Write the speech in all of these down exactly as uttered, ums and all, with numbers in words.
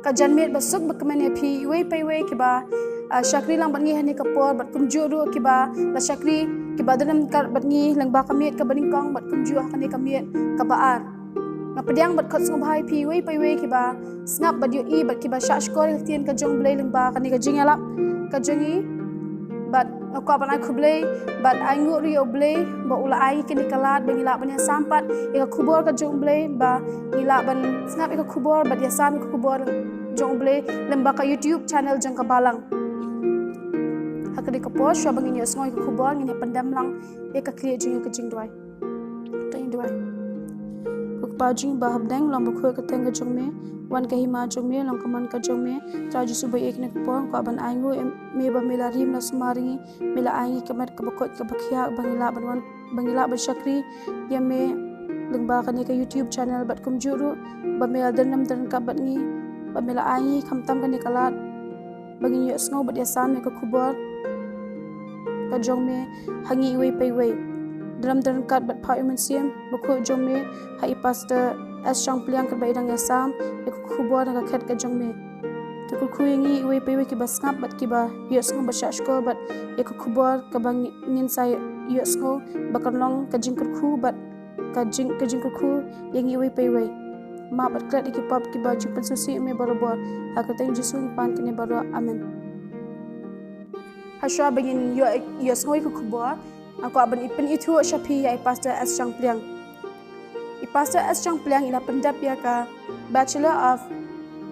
Ka janmiet ba suk ba kmen ïa phi iwei pa iwei kiba ah, shakri lang bad ngi ha kane ka por bad kumjuh ruh kiba la shakri, kiba don ryngkat bad ngi lyngba ka miet kaba nyngkong bad kumjuh ha kane ka miet kaba ar. Nga pdiang bad khot sngewbha ïa phi iwei pa iwei kiba sngap bad ïohi bad kiba shah shkor ïa ka ktien ka jong U Blei lyngba kane ka jingïalap ka jong ngi. Bad nga kwah ban ai khublei bad ainguh ruh ïa U Blei ba u la ai ngi kane ka lad ba ngi lah ban ïasam pat ïa ka khubor ka jong U Blei, ba ngi lah ban sngap ïa ka khubor bad ïasam ïa ka khubor jong U Blei lyngba ka YouTube channel jong ka Balang. Ha kane ka por, shuwa ba ngin ïohsngew ïa ka khubor, ngin ïa pyndem lang ïa ka khlieh jong ngi ha ka jingduwai. To ngin duwai. Ko Kpa jong ngi ba ha bneng, long bakhuid ka kyrteng ka jong me, wan ka hima jong me, long ka mon ka jong me. Trai Jisu, ba ïa kane ka por nga kwah ban ainguh ïa me ba me la rim la sumar ïa ngi, me la ai ngi ka met kaba koit kaba khiah ba ngi lah ban wan, ba ngi lah ban shakri ïa me lyngba kane ka YouTube channel bad kumjuh ruh ba me la don ryngkat bad ngi, ba me la ai ngi khamtam kane ka lad ba ngin ïohsngew bad ïasam ïa ka khubor ka jong me ha ngi iwei pa iwei. Don ryngkat bad Kpa, U Mynsiem Bakhuid jong me, ha i Pastor S Shangpliang katba i dang ïasam ïa ka khubor na ka khet ka jong me. To kyrkhu ïa ngi iwei pa iwei kiba sngap bad kiba ïohsngew bad shah shkor bad ïa ka khubor kaba ngi-, ngin sa ïohsngew ba kan long ka jingkyrkhu bad ka jing, ka jingkyrkhu ïa ngi iwei pa iwei. Map bad klet ïa ki pop kiba jingpynsngewsih ïa me barabor. Ha ka kyrteng Jisu ngi pan kane baroh. Amen. Hashwa ba ngin ïoh, ïohsngew ïa ka khubor, nga kwah ban ïa pynithuh sha phi ïa i Pastor S Shangpliang. I Pastor S Shangpliang i la pyndep ïa ka Bachelor of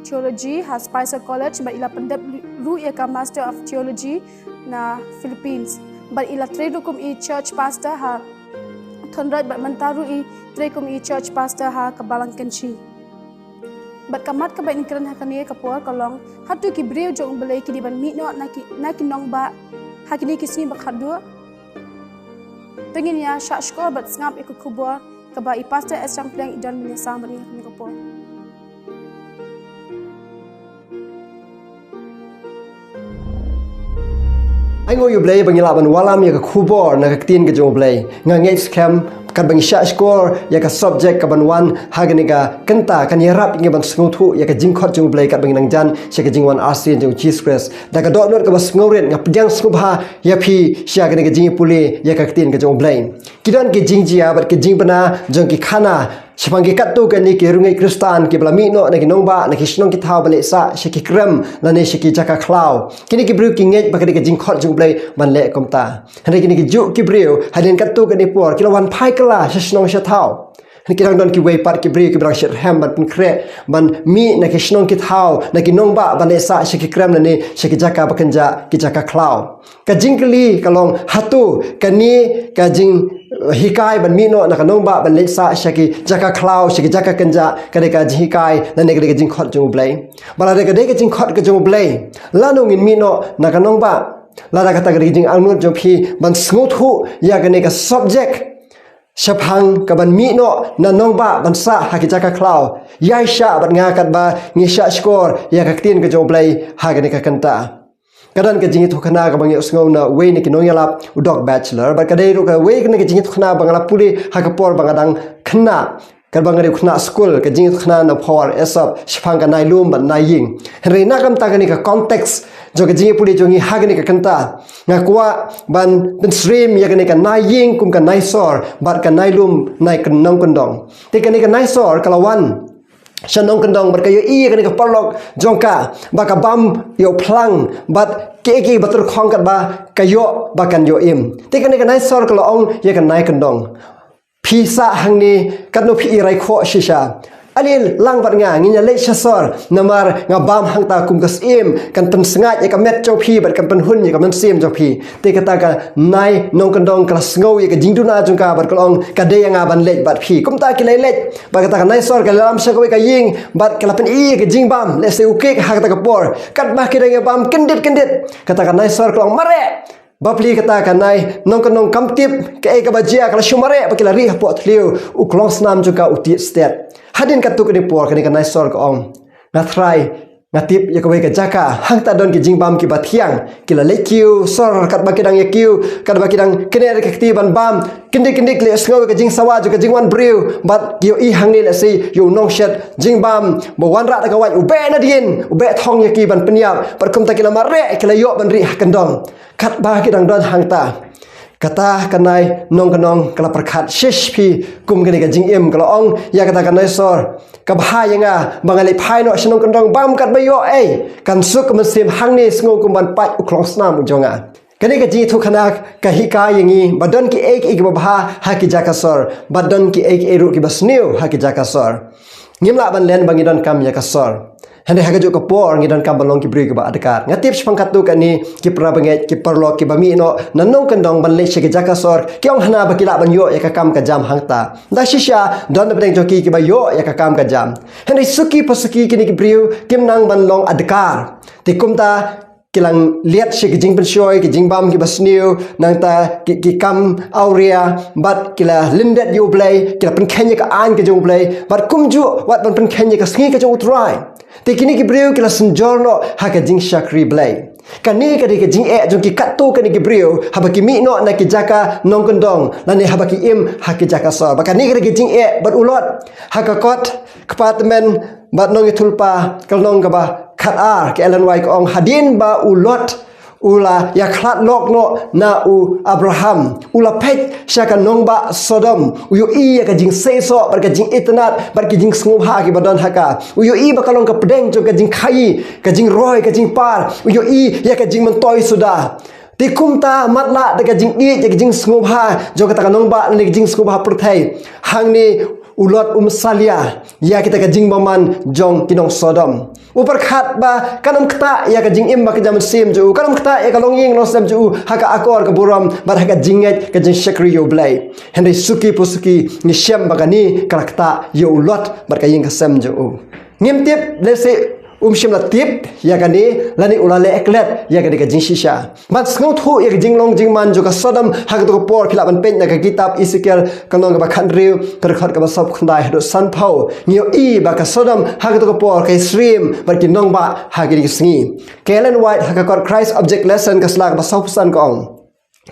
Theology ha Spicer College bad i la pyndep ruh ïa ka Master of Theology na Philippines. Bad i la trei ruh kum i church pastor ha Thonroit bad mynta ruh i trei kum i church pastor ha ka Balang Kynshi. Bad ka mat kaba ngin kren ha kane ka por ka long, hato ki briew jong U Blei ki dei ban mih noh na ki, na ki nongbah ha kine ki sngi ba khatduh? To ngin ïa shah shkor bad sngap ïa ka khubor kaba i Pastor S Shangpliang i don ban ïasam bad ngi ha kane ka por. Ainguh ïa U Blei ba ngi lah ban wallam ïa ka khubor na ka ktien ka jong U Blei. Nga ngeit skhem katba ngi shah shkor ïa ka subject kaban wan ha kane ka kynta kan ïarap ïa ngi ban sngewthuh ïa ka jingkhot jong U Blei katba ngi nang jan sha ka jingwan arsien jong U Jisu Khrist. Da ka dohnud kaba sngewrit nga pdiang sngewbha ïa phi sha kane ka jingïapule ïa ka ktien ka jong U Blei. Ki don ki jingjia bad ki jingbna jong ki khana shaphang ki katto katne ki riewngeit Khristan kiba la mih noh na ki nongbah, na ki shnong ki thaw ban leit sah sha ki krem lane sha ki jaka khlaw. Kine ki briew ki ngeit ba ka dei ka jingkhot jong U Blei ban leh kumta. Hynrei kine ki juh ki briew hadien katto katne por ki la wan phai kylla sha shnong sha thaw. Hynrei ki dang don kiwei pat ki briew kiba dang shitrhem ban pynkhreh ban mih na ki shnong ki thaw, na ki nongbah ban leit sah sha ki krem lane sha ki jaka ba kynjah, ki jaka khlaw. Ka jingkylli ka long, hato kane ka jinghikai ban mih noh na ka nongbah ban leit sah sha ki jaka khlaw, sha ki jaka kynjah, ka dei ka jinghikai lane ka dei ka jingkhot jong U Blei? Ba lada ka dei ka jingkhot ka jong U Blei, lano ngin mih noh na ka nongbah? Lada kata ka dei ka jingangnud jong phi ban sngewthuh ïa kane ka subject shaphang kaban mih noh na nongbah ban sah ha ki jaka khlaw, ïaishah bad nga katba ngi shah shkor ïa ka ktien ka jong U Blei ha kane ka kynta. Ka don ka jingïathuhkhana kaba ngi ïohsngew na uwei na ki nongïalap, u Doc Batchelor, bad ka dei ruh kawei na ka jingïathuhkhana ba nga la pule ha ka por ba nga dang khynnah, katba nga dei u khynnah skul, ka jingïathuhkhana na Power Esop shaphang ka Nailum bad Naiïing. Hynrei na ka bynta kane ka context jong ka jingïapule jong ngi ha kane ka kynta, nga kwah ban pynsyriem ïa kane ka Naiïing kum ka Naisor bad ka Nailum Nai Nongkyndong. Te kane ka Naisor ka la wan sha Nongkyndong bad ka ïohi ïa kane ka paralok jong ka ba ka bam ïoh phlang bad kiei kiei ba tyrkhong katba ka ïoh ba kan ïoh im. Te kane ka Naisor ka la ong ïa ka Nai Kyndong, phi sah hangne, katno phi i raikhoh shisha. Ale lang bad nga, ngin ïa leit sha sor, namar nga bam hangta kum ka syiem, kan pynsngaid ïa ka met jong phi bad kan pynhun ïa ka mynsiem jong phi. Te kata ka Nai Nongkyndong ka la sngew ïa ka jingduna jong ka bad ka la ong, ka dei ïa nga ban leit bad phi. Kumta ki la leit bad kata ka Naisor ka la lam sha kawei ka ïing bad ka la pyni ïa ka jingbam, lehse u kik ha kata ka por. Katba ki dang ïa bam kyndit kyndit, kata ka Naisor ka la ong, mareh. Bapli kata ka Nai Nongkyndong kam tip kaei kaba jia, ka la shu mareh bad ki la rieh hapoh thliew. U klongsnam jong ka u tied stet. Hadien katto katne por kane ka Naisor ka ong, nga trai, Nga tip ïa kawei ka jaka, hangta don ki jingbam kiba thiang, ki la leit kiew sor katba ki dang ïa kiew, katba ki dang kynnoh ka kti ban bam, kyndiah kyndiah ki la sngew ka jingsawa jong ka jingwan briew, bad ki ïohi hangne lehse ïa u nongshet jingbam ba wanrah da ka wait, u beh nadien, u beh thong ïa ki ban pynïap, bad kumta ki la mareh, ki la ïoh ban rieh ha kyndong. Katba ki dang don hangta, kata ka nai nongkyndong ka la pyrkhat, shish phi, kum kane ka jingim, ka la ong ïa kata ka nai sor, ka bha ïa nga ba nga leit phai noh sha nongkyndong bam katba ïoh ei, kan suk ka mynsiem hangne, sngew kum ban pait u khlongsnam u jong nga. Kane ka jingïathuhkhana ka hikai ïa ngi ba don kiei kiei kiba bha ha ki jaka sor, bad don kiei kiei ruh kiba sniew ha ki jaka sor. Ngim lah ban len ba ngi donkam ïa ka sor. Hynrei ha kajuh ka por ngi donkam ban long ki briew kiba adkar. Nga tip shaphang katto katne ki para bangeit, ki paralok kiba mih noh na nongkyndong ban leit sha ki jaka sor, ki ong hana ba ki lah ban ïoh ïa ka kam ka jam hangta. Da shisha don na pdeng jong ki kiba ïoh ïa ka kam ka jam. Hynrei suki pa suki kine ki briew kim nang ban long adkar. Te kumta ki la liat sha ki jingpynshoi, ki jingbam kiba sniew, nangta ki, ki kam awria, bad ki la lyndet ïa U Blei, ki la pynkheiñ ïa ka aiñ ka jong U Blei, bad kumjuh wat ban pynkheiñ ïa ka sngi ka jong U Trai. Te kine ki briew ki la synjor noh ha ka jingshakri Blei. Kane ka dei ka jingeh jong ki katto katne ki briew haba ki mih noh na ki jaka nongkyndong, lane haba ki im ha ki jaka sor. Ba kane ka dei ka jingeh bad u Lot. Ha ka kot kpa tymmen bad nongïathuhlypa, ka lynnong kaba khatar, ka Ellen White ka ong, hadien ba u Lot u la ïakhlad lok noh na u Abraham, u la peit sha ka nongbah Sodom, u ïohi ïa ka jingseisoh bad ka jingitynnad bad ka jingsngewbha kiba don ha ka. U ïohi ba ka long ka pdeng jong ka jingkhaii, ka jingroi, ka jingpar. U ïohi ïa ka jingmyntoi suda. Te kumta matlah da ka jingïeit ïa ka jingsngewbha jong kata ka nongbah, ne ka jingsngewbha pyrthei, hangne u Lot um salia ïa kita ka jingbymman jong ki nong Sodom. U pyrkhat ba kan ym ktah ïa ka jingim ba ka jam mynsiem jong u, kan ym ktah ïa ka longïing longsem jong u ha ka akor ka burom bad ha ka jingngeit ka jingshakri ïa U Blei. Hynrei suki pa suki ngi shem ba kane ka la ktah ïa u Lot bad ka ïing ka sem jong u. Ngim tip, lehse um shym la tip ïa kane, lane u la leh klet ïa kane ka jingshisha. Ban sngewthuh ïa ka jinglong jingman jong ka Sodom ha kato ka por, phi lah ban peit na ka kitab Esekiel, ka lynnong kaba khathynriew, ka dkhot kaba sawphew khyndai haduh sanphew. Ngi ïohi ba ka Sodom ha kato ka por ka ïasyriem bad ki nongbah ha kine ki sngi. Ka Ellen White ha ka kot Christ Object Lesson, ka sla kaba sawphew san, ka ong,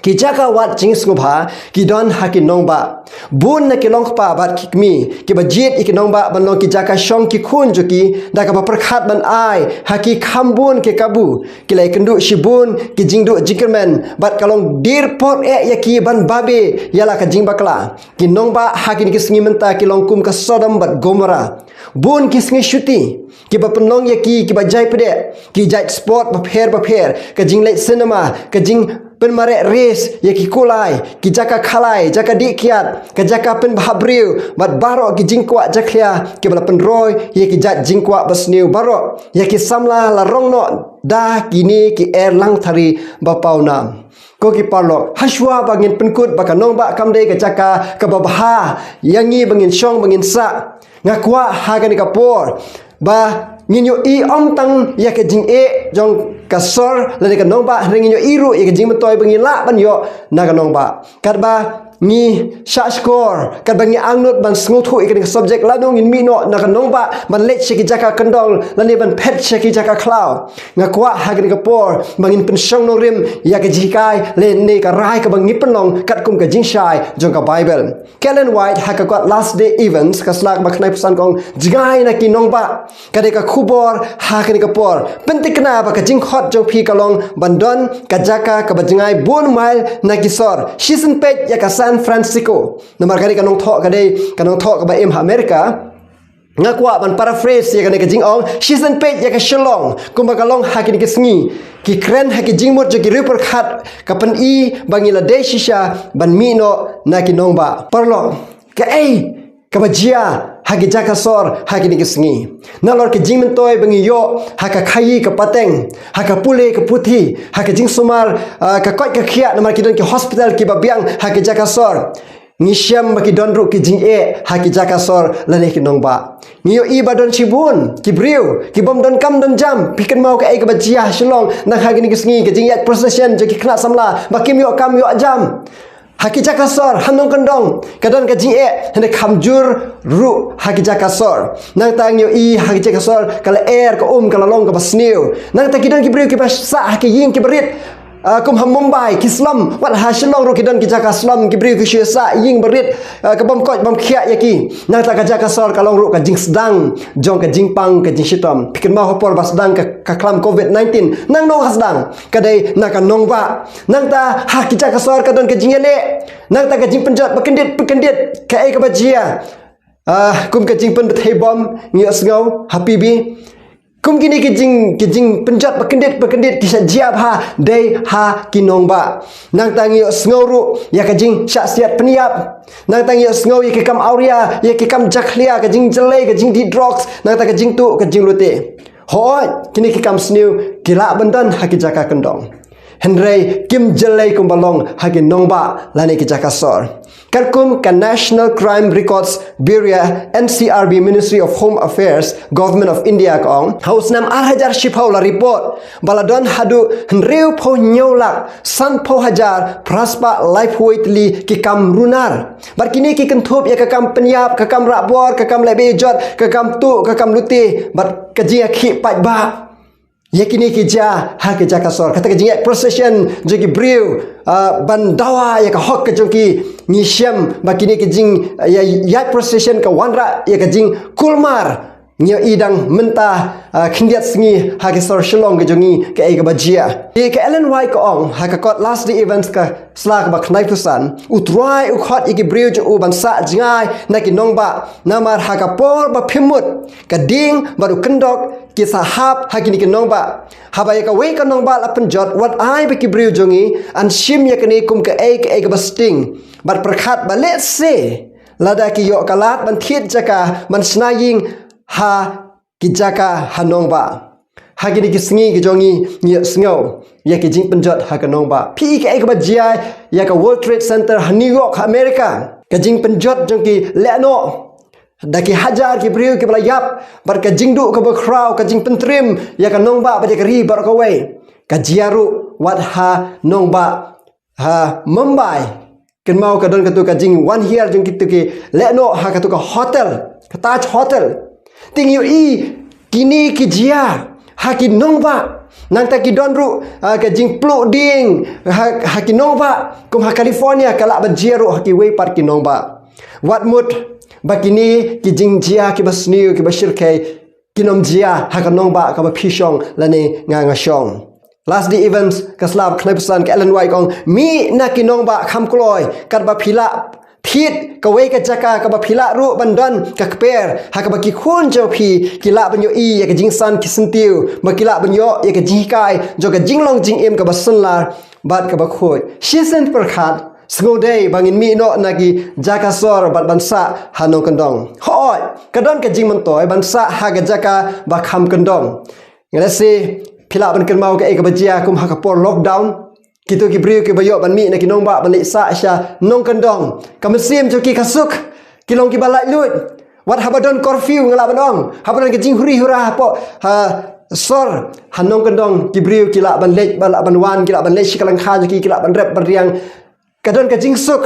ki jaka wad jingsngewbha ki don ha ki nongbah. Bun na ki longkpa bad ki kmie kiba jied ïa ki nongbah ban long ki jaka shong ki khun jong ki, da kaba pyrkhat ban ai ha ki kham bun ki kabu, ki la ïakynduh shibun ki jingduh jingkyrmen, bad ka long dier por eh ïa ki ban babe ïa la ka jingbakla. Ki nongbah ha kine ki sngi mynta ki long kum ka Sodom bad Gomorrah. Bun ki sngi shuti kiba pynlong ïa ki kiba jai pdeh, ki jait sport bapher bapher, ka jingleit cinema, ka jingpynmareh race ïa ki kulai, ki jaka khalai, jaka dih kiad, ka jaka pynbha briew, bad baroh ki jingkwah jakhlia kiba la pynroi ïa ki jait jingkwah basniew baroh. Ïa ki samla la rong noh da kine ki er langthari ba pawnam. Ko ki paralok, hashwa ba ngin pynkut ba ka nongbah kam dei ka jaka kaba bha ïa ngi ba ngin shong ba ngin sah, nga kwah ha kane ka por ba ngin ïohi ym tang ïa ka jingeh jong ka sor lane ka nongbah, hynrei ngin ïohi ruh ïa ka jingmyntoi ba ngi lah ban ïoh na ka nongbah. Katba ngi shahshkor, katba ngi angnud ban sngewthuh ïa kane ka subject, lano ngin mih noh na ka nongbah ban leit sha ki jaka kyndong lane ban phet sha ki jaka khlaw, nga kwah ha kane ka por ba ngin pynshong nongrim ïa ka jinghikai lane ka rai kaba ngi pynlong katkum ka jingshai jong ka Bible. Ka Ellen White ha ka kot Last Day Events, ka sla kaba khyndai phew san, ka ong, jngai na ki nongbah. Ka dei ka khubor ha kane ka por. Pynthikna ba ka jingkhot jong phi ka long ban don ka jaka kaba jngai bun mail na ki sor. Shisien peit ïa ka San Francisco. Namar ka dei ka nongthoh, ka dei ka nongthoh kaba im ha America. Nga kwah ban paraphrase ïa kane ka jingong, shisien peit ïa ka Shillong, kumba ka long ha kine ki sngi. Ki kren ha ki jingmut jong ki riewpyrkhat, ka pyni ba ngi la dei shisha ban mih noh na ki nongbah. Paralok, kaei kaba jia ha ki jaka sor ha kine ki sngi? Nalor ki jingmyntoi ba ngi ïoh ha ka khaii ka pateng, ha ka pule ka puthi, ha ka jingsumar, ah, ka koit ka khiah, namar ki don ki hospital kiba biang ha ki jaka sor, ngi shem ba ki don ruh ki jingeh ha ki jaka sor lane ki nongbah. Ngi ïohi ba don shibun ki briew ki bym don kam don jam. Phi kynmaw kaei kaba jia ha Shillong nang ha kine ki sngi, ka jingïaid procession jong ki khynnah samla ba kim ïoh kam ïoh jam. Ha ki jaka sor, ha nongkyndong, ka don ka jingeh, hynrei kham jur ruh ha ki jaka sor. Nangta ngi ïohi ha ki jaka sor, ka lyer, ka um, ka la long kaba sniew. Nangta ki don ki briew kiba sah ha ki ïing kiba rit. Ah, kum ha Mumbai, ki slum, wat ha Shillong ruh ki don ki jaka slum, ki briew ki shu sah ïing barit, ah, ka bym koit bym khiah ïa ki. Nangta ka jaka sor ka long ruh ka jingsdang jong ka jingpang ka jingshitom. Phi kynmaw ha por ba sdang ka, ka khlam covid nineteen, nangno ka sdang? Ka dei na ka nongbah. Nangta ha ki jaka sor ka don ka jingïaleh. Nangta ka jingpynjot ba kyndit ba kyndit, kaei kaba jia. Ah, kum ka jingpynbthei bom, ngi ïohsngew ha P B. Kum kine ki jing, ki jingpynjot ba kyndit ba kyndit ki shah jia bha dei ha ki nongbah. Nangta ngi ïohsngew ruh ïa ka jingshah siat pynïap. Nangta ngi ïohsngew ïa ki kam awria, ïa ki kam jakhlia, ka jingjyllei, ka jingdih drugs, nangta ka jingtuh, ka jinglute. Hooid, kine ki kam sniew ki lah ban don ha ki jaka kyndong. Hynrei kim jyllei kumba long ha ki nongbah lane ki jaka sor. Katkum ka National Crime Records Bureau, N C R B, Ministry of Home Affairs, Government of India ka ong, ha u snem ar hajar shiphew la report ba la don haduh hynriewphew hynñiew lak sanphew hajar phraspah laiphew wei tylli ki kam runar. Bad kine ki kynthup ïa ka kam pynïap, ka kam rah bor, ka kam leh bejot, ka kam tuh, ka kam lute, bad ka jingïakhih paidbah. Ïa kine ki jia ha ki jaka sor. Kata ka jingïaid procession jong ki briew, ah, ban dawa ïa ka hok ka jong ki, ngi shem ba kine ki jing, ah, ïa, ïaid procession ka wanrah ïa ka jingkulmar. Ngi ïohi dang mynta, ah, khyndiat sngi ha ki sor Shillong ka jong ngi, kaei kaba jia. Ïa ka Ellen White ka ong ha ka kot Last Day Events ka sla kaba khyndai phew san, U Trai u khot ïa ki briew jong u ban sah jngai na ki nongbah, namar ha ka por ba phim mut, ka dieng bad u kyndok ki sa hap ha kine ki nongbah. Haba ïa kawei ka nongbah la pynjot, wat ai ba ki briew jong ngi yn shim ïa kane kum kaei kaei kaba sting. Bad pyrkhat ba lehse lada ki ïoh ka lad ban thied jaka ban shna ïing ha ki jaka ha nongbah. Ha kine ki sngi ki jong ngi, ngi ïohsngew ïa ki jingpynjot ha ka nongbah. Phi i kaei kaba jia ïa ka World Trade Center ha New York ha America. Ka jingpynjot jong ki lehnoh da ki hajar ki briew kiba la ïap, bad ka jingduh kaba khraw, ka jingpyntriem ïa ka nongbah bad ïa ka ri baroh kawei. Ka jia ruh wat ha nongbah ha Mumbai. Kynmaw ka don katu ka jingwan hiar jong kitu ki lehnoh ha katu ka hotel, ka Taj Hotel. Te ngi ïohi kine ki jia ha ki nongbah. Nangta ki don ruh, ah, ka jingpluh dieng ha, ha ki nongbah. Kum ha California ka lah ban jia ruh ha kiwei pat ki nongbah. Wat mut ba kine ki jingjia kiba sniew, kiba shyrkhei, kin ym jia ha ka nongbah kaba phi shong lane nga nga shong. Last Day Events ka sla kaba khyndai phew san, ka Ellen White ka ong, mih na ki nongbah kham kloi, katba phi lah thied kawei ka jaka kaba phi lah ruh ban don ka kper, ha kaba ki khun jong phi ki lah ban ïohi ïa ka jingsan ki syntiew, ba ki lah ban ïoh ïa ka jinghikai jong ka jinglong jingim kaba synlar bad kaba khuid. Shisien pyrkhat, sngewdei ba ngin mih noh na ki jaka sor bad ban sah ha nongkyndong. Hooid, ka don ka jingmyntoi ban sah ha ka jaka ba kham kyndong. Nga lehse phi lah ban kynmaw kaei kaba jia kum ha ka por lockdown. Kitu ki briew kiba ïoh ban mih na ki nongbah ban leit sah sha nongkyndong, ka mynsiem jong ki ka suk, ki long kiba laitluid. Wat haba don curfew, nga lah ban ong, haba don ka jinghuri hura hapoh, ha, sor, ha nongkyndong ki briew ki lah ban leit, ba lah ban wan, ki lah ban leit sha ka lyngkha jong ki, ki lah ban rep ban riang. Ka don ka jingsuk.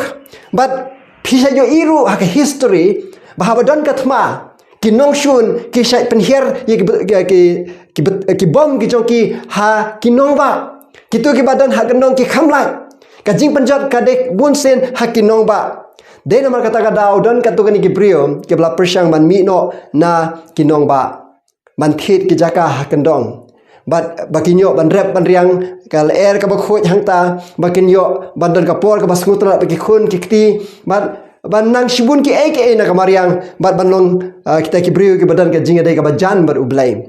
Bad phi sa ïohi ruh ha ka history ba haba don ka thma, ki nongshun ki sa pynhiar ïa ki, ki, ki, ki, ki bom ki jong ki ha ki nongbah. Kitu kiba don ha kyndong ki kham lait. Ka jingpynjot ka dei bunsien ha ki nongbah. Dei namar kata ka daw don katto katne ki briew kiba la pyrshang ban mih noh na ki nongbah ban thied ki jaka ha kyndong. Bad ba kin ïoh ban rep ban riang, ka lyer kaba khuid hangta, ba kin ïoh ban don ka por kaba sngewtynnat bad ki khun ki kti, bad ban nang shibun kiei kiei na ka mariang, bad ban long, ah, kita ki briew kiba don ka jingïadei kaba jan bad U Blei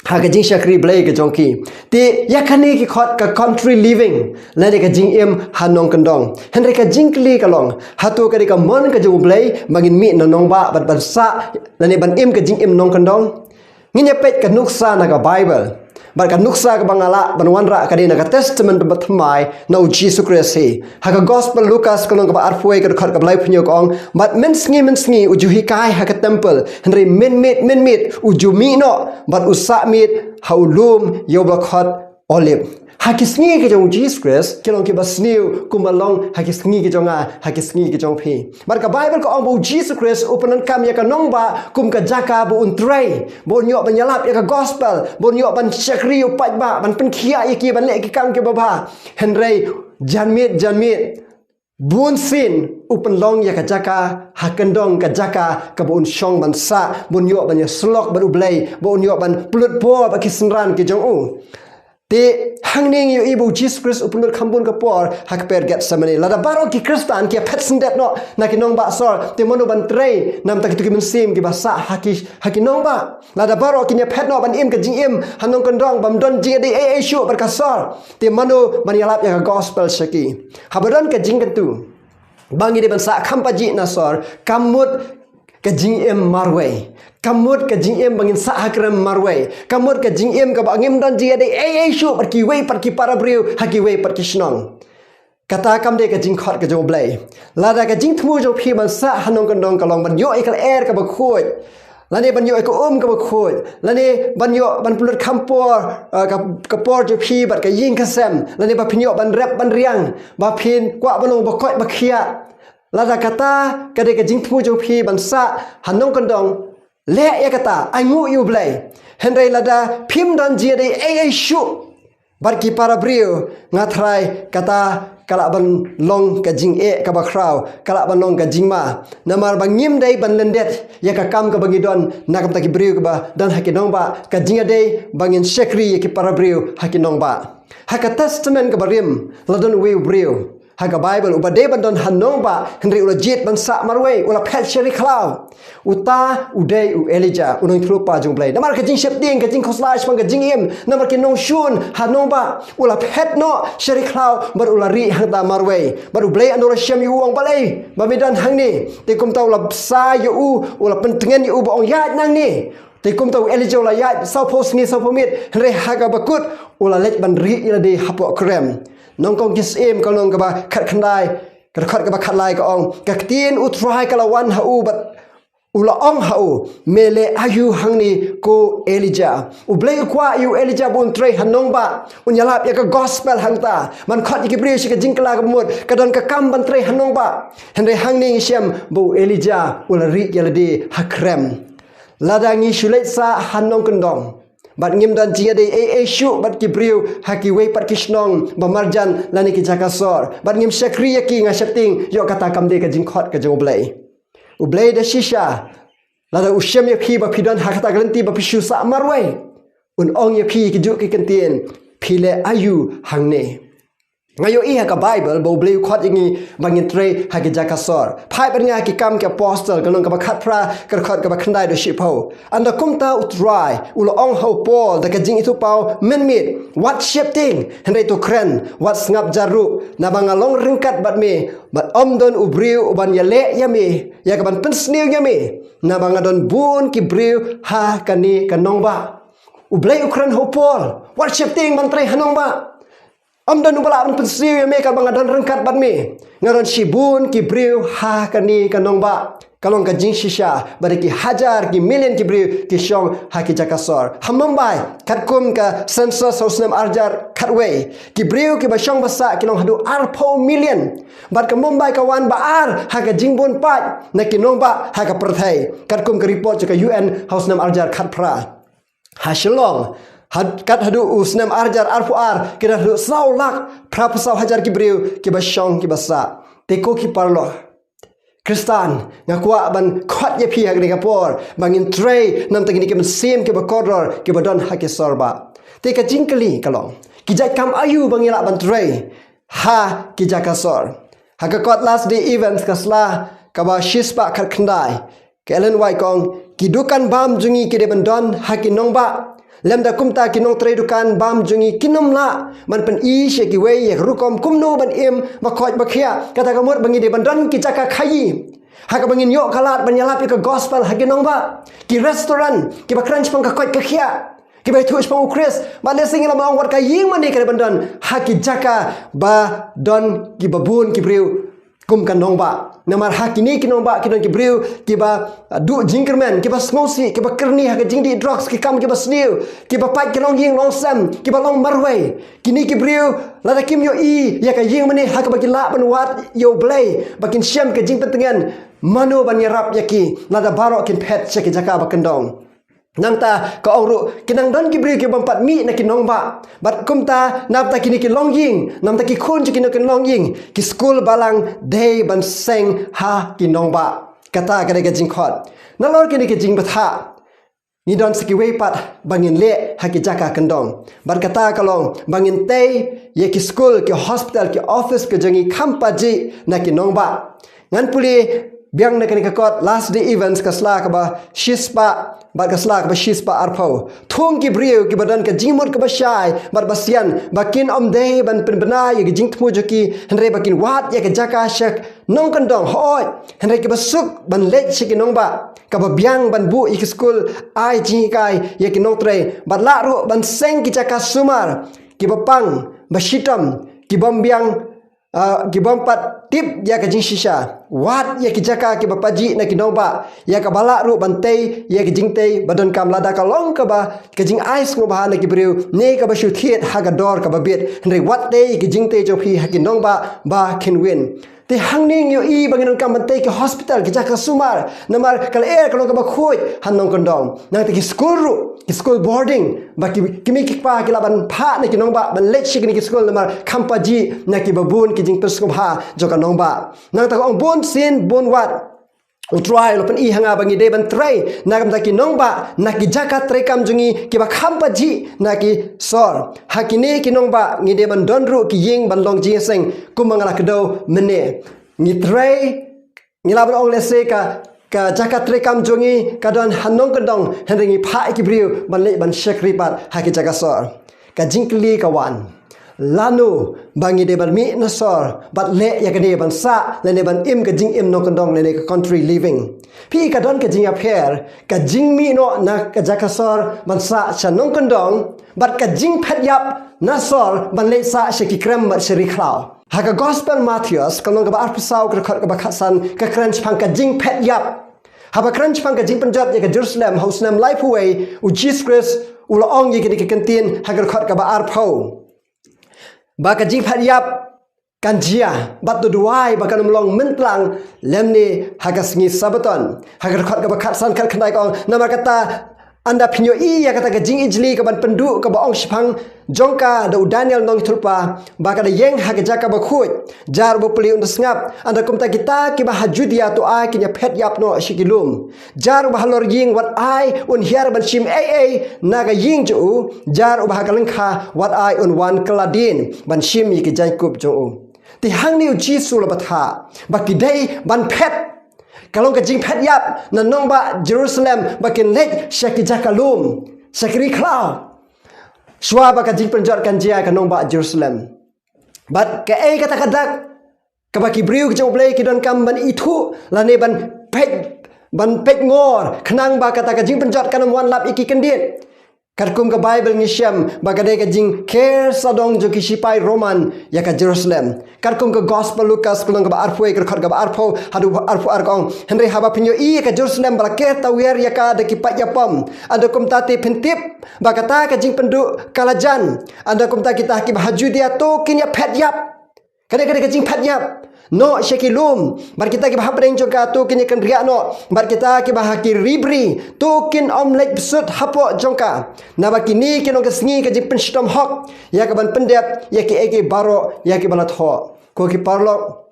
ha ka jingshakri Blei ka jong ki. Te ïa kane ki khot ka country living, lane ka jingim ha nongkyndong. Hynrei ka jingkylli ka long, hato ka dei ka mon ka jong U Blei ba ngin mih na nongbah bad ban sah lane ban im ka jingim nongkyndong? Ngin ïa peit ka nuksa na ka Baibl. Bad ka nuksa kaba nga lah ban wanrah ka dei na ka Testament Bathymmai na U Jisu Khrist hi. Ha ka Gospel Lukas ka lynnong kaba arphew wei ka dkhot kaba laiphew hynñiew ka ong, bad mynsngi mynsngi u ju hikai ha ka templ, hynrei mynmiet mynmiet u ju mih noh bad u sah miet ha u lum ïa uba la khot Olib. Ha ki sngi ki jong u Jisu Khrist ki long kiba sniew kumba long ha ki sngi ki jong nga, ha ki sngi ki jong phi. Bad ka Baibl ka ong ba u Jisu Khrist u pyndonkam ïa ka nongbah kum ka jaka ba un trei, ba un ïoh ban ïalap ïa ka gospel, ba un ïoh ban shakri ïa u paidbah, ban pynkhiah ïa ki ban leh ki kam kiba bha. Hynrei janmiet janmiet, bunsien u pynlong ïa ka jaka ha kyndong ka jaka kaba un shong ban sah, ba un ïoh ban ïasyllok bad U Blei, ba un ïoh ban pynlut por bad ki synran ki jong u. Te hangne ngi ïohi ba u Jisu Khrist u pynlut kham bun ka por ha ka kper Gethsemane. Lada baroh ki Khristan ki ïa phet syndet noh na ki nongbah sor, te mano ban trei na bynta kito ki mynsiem kiba sah ha ki, ha ki nongbah? Lada baroh kin ïa phet noh ban im ka jingim ha nongkyndong, bym don jingïadei ei ei shuh bad ka sor, te mano ban ïalap ïa ka gospel sha ki? Haba don ka jingkyntu ba ngi dei ban sah kham pajih na sor, kam mut ka jingim marwei. Kam mut ka jingim ba ngin sah ha krem marwei. Kam mut ka jingim kaba ngim don jingïadei ei ei shuh bad kiwei pat ki para briew ha kiwei pat ki shnong. Kata kam dei ka jingkhot ka jong U Blei. Lada ka jingthmu jong phi ban sah ha nongkyndong ka long ban ïoh ïa ka lyer kaba khuid, lane ban ïoh ïa ka um kaba khuid, lane ban ïoh ban pynlut kham por, ah, ka, ka por jong phi bad ka ïing ka sem, lane ba phin ïoh ban rep ban riang, ba phin kwah ban long ba koit ba khiah. Lada kata ka dei ka jingthmu jong phi ban sah ha nongkyndong, leh ïa kata, ai nguh ïa U Blei. Hynrei lada phim don jingïadei ei ei shuh bad ki para briew, nga tharai kata ka lah ban long ka jingeh kaba khraw, ka lah ban long ka jingma. Namar ba ngim dei ban lyndet ïa ka kam kaba ngi don na ka bynta ki briew kiba don ha ki nongbah, ka jingïadei ba ngin shakri ïa ki para briew ha ki nongbah. Ha ka Testament kaba rim la don uwei u briew ha ka Baibl uba dei ban don ha nongbah, hynrei u la jied ban sah marwei, u la phet sha ri khlaw. Uta u dei u Elijah, u nongïathuhlypa jong U Blei. Namar ka jingsheptieng, ka jingkhuslai shaphang ka jingim, namar ki nongshun ha nongbah, u la phet noh sha ri khlaw bad u la rieh hangta marwei. Bad U Blei un u la shem ïa u, u ong, balei ba me don hangne? Te kumta u la bsa ïa u, u la pyntngen ïa u bad u ong, ïaid nangne. Te kumta u Elijah u la ïaid sawphew sngi sawphew miet, hynrei ha kaba kut u la leit ban rieh ïa lade hapoh krem. Nyngkong ki Syiem ka lynnong kaba khatkhyndai, ka dkhot kaba khatlai ka ong, ka ktien U Trai ka la wan ha u bad u la ong ha u, me leh aïu hangne ko Elijah? U Blei u kwah ïa u Elijah ba un trei ha nongbah, un ïalap ïa ka gospel hangta, ban khot ïa ki briew sha ka jingkylla kaba mut, ka don ka kam ban trei ha nongbah. Hynrei hangne ngi shem ba u Elijah u la rieh ïa lade ha krem. Lada ngi shu leit sah ha nongkyndong bad ngim don jingïadei ei ei shuh bad ki briew ha kiwei pat ki shnong ba marjan lane ki jaka sor, bad ngim shakri ïa ki, nga sheptieng ïoh kata kam dei ka jingkhot ka jong U Blei. U Blei da shisha, lada u shem ïa phi ba phi don ha kata ka lynti ba phi shu sah marwei, un ong ïa phi ki juh ki kyntien, phi leh aïu hangne? Nga ïohi ha ka Baibl ba U Blei u khot ïa ngi ba ngin trei ha ki jaka sor. Phai bad nga ha Ki Kam ki Apostol ka lynnong kaba khatphra, ka dkhot kaba khyndai haduh shiphew. Ynda kumta U Trai u la ong ha u Paul da ka jingithuhpaw mynmiet, wat sheptieng, hynrei to kren, wat sngap jar ruh, naba nga long ryngkat bad me, bad ym don u briew uban ïaleh ïa me, ïa kaban pynsniew ïa me, naba nga don bun ki briew ha kane ka nongbah. U Blei u kren ha u Paul, wat sheptieng ban trei ha nongbah. Ym don uba lah ban pynsniew ïa me katba nga don ryngkat bad me. Nga don shibun ki briew ha kane ka nongbah. Ka long ka jingshisha ba da ki hajar ki million ki briew ki shong ha ki jaka sor. Ha Mumbai, katkum ka census ha u snem arhajar khatwei, ki briew kiba shong ba sah ki long haduh arphew million. Bad ka Mumbai ka wan ba ar ha ka jingbun paid na ki nongbah ha ka pyrthei, katkum ka report jong ka U N ha u snem arhajar khatphra. Ha Shillong, had-, kat haduh u snem arhajar arphew ar, ki don haduh saw lak phraphew saw hajar ki briew kiba shong kiba sah. Te ko ki paralok Khristan, nga kwah ban khot ïa phi ha kane ka por ba ngin trei na bynta kine ki mynsiem kiba kordor kiba don ha ki sor bah. Te ka jingkylli ka long, ki jait kam aïu ba ngi lah ban trei ha ki jaka sor? Ha ka kot Last Day Events ka sla kaba shispah khatkhyndai, ka Ellen White ka ong, ki dukan bam jong ngi ki dei ban don ha ki nongbah. Lymda kumta ki nongtrei dukan bam jong ngi kin ym lah ban pyni sha kiwei ïa ka rukom kumno ban im ba koit ba khiah. Kata ka mut ba ngi dei ban don ki jaka khaïi ha kaba ngin ïoh ka lad ban ïalap ïa ka gospel ha ki nongbah. Ki restaurant kiba kren shaphang ka koit ka khiah, kiba ïathuh shaphang U Khrist. Bad lehse ngi lah ban ong wat ka ïing mane ka dei ban don ha ki jaka ba don kiba bun ki briew kum ka nongbah. Namar ha kine ki nongbah ki don ki briew kiba, ah, duh jingkyrmen, kiba sngewsih, kiba kyrni ha ka jingdih drugs, ki kam kiba sniew, kiba pait ki longïing longsem, kiba long marwei. Kine ki briew lada kim ïohi ïa ka ïing mane ha kaba ki lah ban wad ïa U Blei, ba kin shem ka jingpyntngen mano ban ïarap ïa ki, lada baroh kin phet sha ki jaka ba kyndong. Nangta ka ong ruh, ki nang don ki briew ki bym pat mih na ki nongbah. Bad kumta, namta kine ki longïing, namta ki khun jong kine ki longïing, ki skul balang dei ban seng ha ki nongbah. Kata ka dei ka jingkhot. Nalor kine ki jingbthah, ngi don sa kiwei pat ba ngin leh ha ki jaka kyndong. Bad kata ka long ba ngin tei ïa ki skul, ki hospital, ki office ka jong ngi kham pajih na ki nongbah. Ngan pule biang na kane ka kot Last Day Events ka sla kaba shispah bad ka sla kaba shispah arphew. Thung ki briew kiba don ka jingmut kaba shai bad ba sian, ba kin ym dei ban pynbna ïa ka jingthmu jong ki, hynrei ba kin wad ïa ka jaka sha nongkyndong, hooid, hynrei kiba suk ban leit sha ki nongbah, kaba biang ban buh ïa ki skul, ai jinghikai ïa ki nongtrei, bad lah ruh ban seng ki jaka sumar kiba pang, ba shitom, ki bym biang, ah, ki bym pat tip ïa ka jingshisha. Wad ïa ki jaka kiba pajih na ki nongbah, ïa kaba lah ruh ban tei ïa ka jingtei ba donkam, lada ka long kaba ka jingai sngewbha na ki briew, ne kaba shu thied ha ka dor kaba bit, hynrei wat tei ïa ka jingtei jong phi ha ki nongbah ba kin win. Te hangne ngi ïohi ba ngi donkam ban tei ki hospital, ki jaka sumar, namar ka lyer ka long kaba khuid ha nongkyndong. Nangta ki skul ruh, ki skul boarding, ba ki, ki mei ki kpa ki lah ban phah na ki nongbah ban leit sha kine ki skul, namar kham pajih na kiba bun ki jingpynsngewbha jong ka nongbah. Nangta ka ong, bun sien bun wat U Trai u la pyni ha nga ba ngi dei ban trei na ka bynta ki nongbah, na ki jaka treikam jong ngi kiba kham pajih na ki sor. Ha kine ki nongbah ngi dei ban don ruh ki ïing ban long jingïaseng, kumba nga la kdew mynne. Ngi trei, ngi lah ban ong lehse ka, ka jaka treikam jong ngi ka don ha nongkyndong, hynrei ngi phah ïa ki briew ban leit ban shakri pat ha ki jaka sor. Ka jingkylli ka wan, lano ba ngi dei ban mih na sor bad leh ïa kane ban sah lane ban im ka jingim nongkyndong lane ka country living? Phi, ka don ka jingïapher ka jingmih noh na ka jaka sor ban sah sha nongkyndong bad ka jingphet ïap na sor ban leit sah sha ki krem bad sha ri khlaw. Ha ka Gospel Mathaios, ka lynnong kaba arphew saw, ka dkhot kaba khatsan, ka kren shaphang ka jingphet ïap. Haba kren shaphang ka jingpynjot ïa ka Jerusalem ha u snem laiphew wei, U Jisu Khrist u la ong ïa kine ki kyntien ha ka dkhot kaba arphew, ba ka jingphet ïap kan jia, bad to duwai ba kan ym long myntlang lymne ha ka sngi Sabbaton. Ha ka dkhot kaba khatsan khatkhyndai ka ong, namar kata, ynda phin ïohi ïa kata ka jingijli kaban pynduh kaba ong shaphang jong ka da u Daniel nongïathuhlypa, ba ka da ïeng ha ka jaka bakhuid. Jar uba pli un da sngap. Ynda kumta kita kiba ha Judia to ai kin ïaphet ïap noh sha ki lum. Jar uba halor ïing wat ai un hiar ban shim ei ei na ka ïing jong u. Jar uba ha ka lyngkha wat ai un wan kylla dien ban shim ïa ki jaiñkup jong u. Te hangne U Jisu u la batai ba ki dei ban phet. Ka long ka jingphet ïap na nongbah Jerusalem ba kin leit sha ki jaka lum, sha ki ri khlaw, shuwa ba ka jingpynjot kan jia ha ka nongbah Jerusalem. Bad kaei kata ka dak kaba ki briew ki jong U Blei ki donkam ban ithuh lane ban peit, ban peit ngor, khnang ba kata ka jingpynjot kan ym wan lap ïa ki kyndit? Katkum ka Baibl ngi shem ba ka dei ka jingker sawdong jong ki shipai Roman ïa ka Jerusalem. Katkum ka Gospel Lukas, ka lynnong kaba arphew, ka dkhot kaba arphew haduh arphew ar, ka ong, hynrei haba phin ïohi ïa ka Jerusalem ba la ker tawiar ïa ka da ki paid ïapom, ynda kumta te phin tip ba kata ka jingpynduh ka la jan. Ynda kumta kita kiba ha Judia to kin ïaphet ïap. Ka dei, ka dei ka jingphet ïap noh sha ki lum. Bad kita kiba hapdeng jong ka to kin ïakynriah noh. Bad kita kiba ha ki ri bri to kin ym leit bsut hapoh jong ka. Naba kine ki long ka sngi ka jingpynshitom hok ïa kaban pyndep ïa kiei kiei baroh ïa kiba la thoh. Ko ki paralok,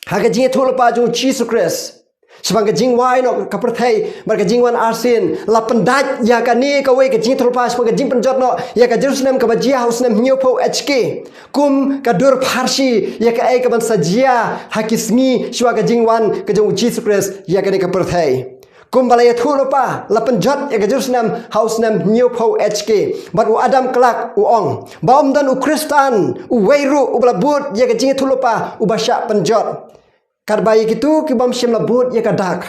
ha ka jingïathuhlypa jong U Jisu Khrist shaphang ka jingwai noh ka pyrthei bad ka jingwan arsien, la pyndait ïa kane kawei ka jingïathuhlypa shaphang ka jingpynjot noh ïa ka Jerusalem kaba jia ha u snem hynñiewphew H K, kum ka dur pharshi ïa kaei kaban sa jia ha ki sngi shuwa ka jingwan ka jong U Jisu Khrist ïa kane ka pyrthei. Kumba la ïathuhlypa, la pynjot ïa ka Jerusalem ha u snem hynñiewphew H K. Bad u Adam Clarke u ong ba ym don u Khristan uwei ruh uba la bud ïa ka jingïathuhlypa uba shah pynjot. Katba ïa kito ki bym shym la bud ïa ka dak.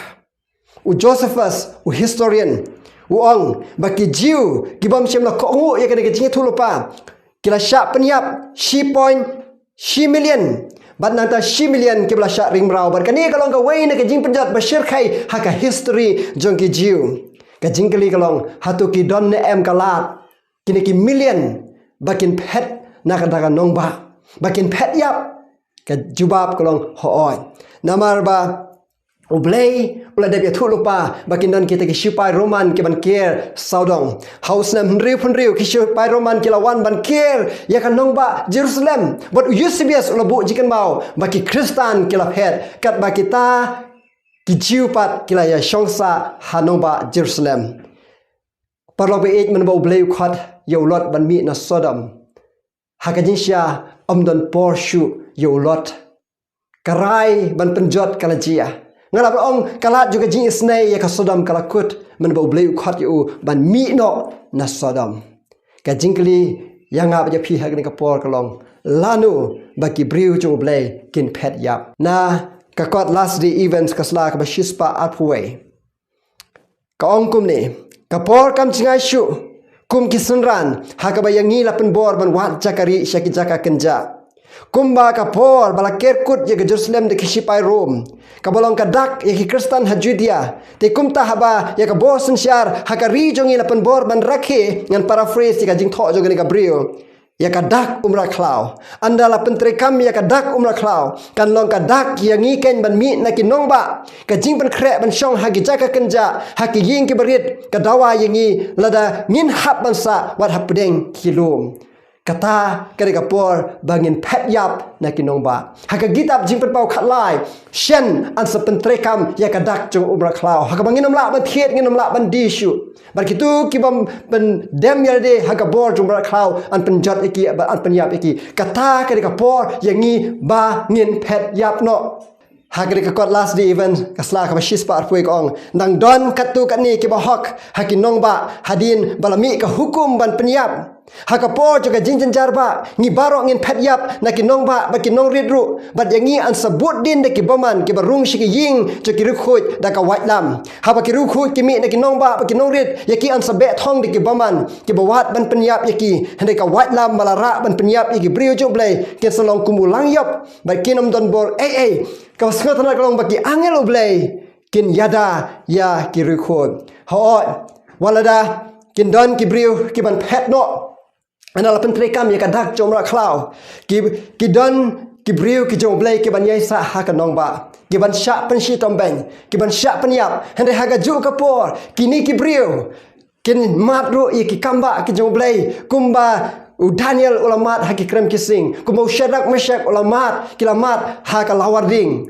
U Josephus, u historian, u ong ba ki Jiw ki bym shym la kohnguh ïa kane ka jingïathuhlypa ki la shah pynïap shi point shi million. Bad nangta shi million kiba la shah ring mraw. Bad kane ka long kawei na ka jingpynjot ba shyrkhei ha ka history jong ki Jiw. Ka jingkylli ka long, hato ki don ne em ka lad, kine ki million, ba kin phet na ka da ka nongbah, ba kin phet ïap? Ka jubab ka long hooid. Namar ba U Blei u la dep ïathuh lypa ba kin don kita ki shipai Roman kiban ker sawdong. Ha u snem hynriewphew hynriew ki shipai Roman ki la wan ban ker ïa ka nongbah Jerusalem. Bad u Eusebius u la buh jingkynmaw ba ki Khristan ki la phet, katba kita ki Jiw pat ki la ïashong sah ha nongbah Jerusalem. Paralok ba ïeit, mynba U Blei u khot ïa u Lot ban mih na Sodom, ha ka jingshisha ym don por shuh ïa u Lot. Ka rai ban pynjot ka la jia. Nga la ong ka lad jong ka jingisynei ïa ka Sodom ka la kut mynba U Blei u khot ïa u ban mih noh na Sodom. Ka jingkylli ïa nga bad ïa phi ha kane ka por ka long, lano ba ki briew jong U Blei kin phet ïap? Na ka kot Last Day Events ka sla kaba shispah arphew wei, ka ong kumne: Ka por kam jngai shuh kum ki synran ha kaba ïa ngi la pynbor ban wad jaka rieh sha ki jaka kynjah. Kumba ka por ba la ker kut ïa ka Jerusalem da ki shipai Rom, kaba long ka dak ïa ki Khristan ha Judia, te kumta haba ïa ka bor synshar ha ka ri jong ngi la pynbor ban rakhe, ngan paraphrase ïa ka jingthoh jong kane ka briew, ïa ka dak umrad khlaw. Ynda la pyntreikam ïa ka dak umrad khlaw, kan long ka dak ïa ngi keiñ ban mih na ki nongbah. Ka jingpynkhreh ban shong ha ki jaka kynjah, ha ki ïing kiba rit, ka dawa ïa ngi lada ngin hap ban sah wat hapdeng ki lum. Kata ka dei ka por ba ngin phet ïap na ki nongbah. Ha ka kitab Jingpynpaw khatlai, shen yn sa pyntreikam ïa ka dak jong umrad khlaw. Ha kaba ngin ym lah ban thied, ngin ym lah ban die shuh. Bad kito ki bym pyndem ïa lade ha ka bor jong umrad khlaw, yn pynjot ïa ki, bad yn pynïap ïa ki. Kata ka dei ka por ïa ngi ba ngin phet ïap noh. Ha ka dei ka kot Last Day Events ka sla kaba shispah arphew wei ka ong: Nang don katto katne kiba hok ha ki nongbah hadien ba la mih ka hukum ban pynïap. Ha ka por jong ka jingjynjar ba, ngi baroh ngin phet ïap na ki nongbah bad ki nongrit ruh, bad ïa ngi yn sa bud dien da ki bymman kiba rung sha ki ïing jong ki riewkhuid da ka waitlam. Haba ki riewkhuid ki mih na ki nongbah bad ki nongrit, ïa ki yn sa beh thong da ki bymman kiba wad ban pynïap ïa ki. Hynrei ka waitlam ba la rah ban pynïap ïa ki briew jong U Blei kin sa long kum u langïap, bad kin ym don bor ei ei. Kaba sngewtynnat ka long ba ki angel U Blei kin ïada ïa ki riewkhuid. Hooid, wat lada kin don ki briew kiban phet noh, ynda la pyntreikam ïa ka dak jong umrad khlaw, ki, ki don ki briew ki jong U Blei kiban ïaisah ha ka nongbah, kiban shah pynshitom beiñ, kiban shah pynïap. Hynrei ha kajuh ka por, kine ki briew kin mad ruh ïa ki kambah ki jong U Blei, kumba u Daniel u la mad ha ki krem ki sing, kumba u Shadrak, Meshak u la mad, ki la mad ha ka lawar ding.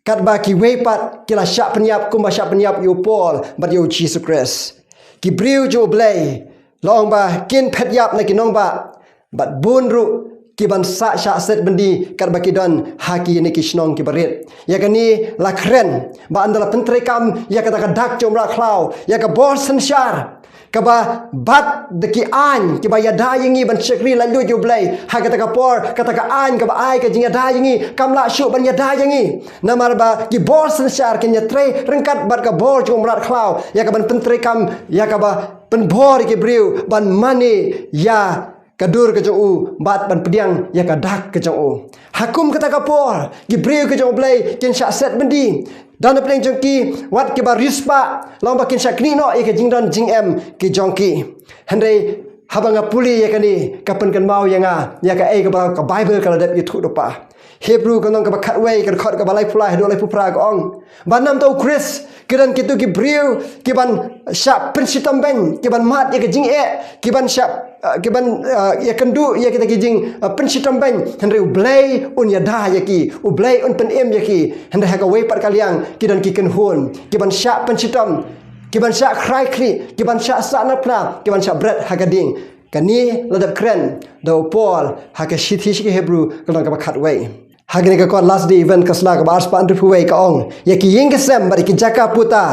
Katba kiwei pat ki la shah pynïap kumba shah pynïap ïa u Paul bad ïa u Jisu Khrist. Ki briew jong U Blei la ong ba kin phet ïap na ki nongbah, bad bun ruh kiban sah shah set byndi katba ki don ha kine ki shnong kiba rit. Ïa kane la kren ba ynda la pyntreikam ïa kata ka dak jong umrad khlaw, ïa ka bor synshar kaba bat da ki aiñ kiba ïada ïa ngi ban shakri laitluid ïa U Blei. Ha kata ka por, kata ka aiñ kaba ai ka jingïada ïa ngi kam lah shuh ban ïada ïa ngi. Namar ba ki bor synshar kin ïatrei ryngkat bad ka bor jong umrad khlaw, ïa kaban pyntreikam, ïa kaba pynbor ïa ki briew ban mane ïa ka dur ka jong u bad ban pdiang ïa ka dak ka jong u. Ha kum kata ka por, ki briew ki jong U Blei kin shah set byndi. Don napdeng jong ki wat kiba riewspah, long ba kin shah knieh noh ïa ka jingdon jingem ki jong ki. Hynrei haba nga pule ïa kane, ka pynkynmaw ïa nga ïa kaei kaba ka Baibl ka la dep ïathuh lypa. Hebru ka lynnong kaba khatwei, ka dkhot kaba laiphew lai haduh laiphew phra ka ong ba namar u Khrist ki don kito ki briew kiban shah pynshitom beiñ, kiban mad ïa ka jingeh, kiban shah, uh, kiban, uh, ïakynduh ïa kita ki jing, uh, pynshitom beiñ. Hynrei U Blei un ïada ïa ki, U Blei un pynim ïa ki. Hynrei ha kawei pat ka liang ki don ki kynhun kiban shah pynshitom, kiban shah khrai khlieh, kiban shah sahnarphna, kiban shah bret ha ka ding. Kane la dep kren da u Paul ha ka shithi sha ki Hebru ka lynnong kaba khatwei. Ha kane ka kot Last Day Event ka sla kaba arspah hynriewphew wei ka ong, ïa ki ïing ki sem bad ïa ki jaka puta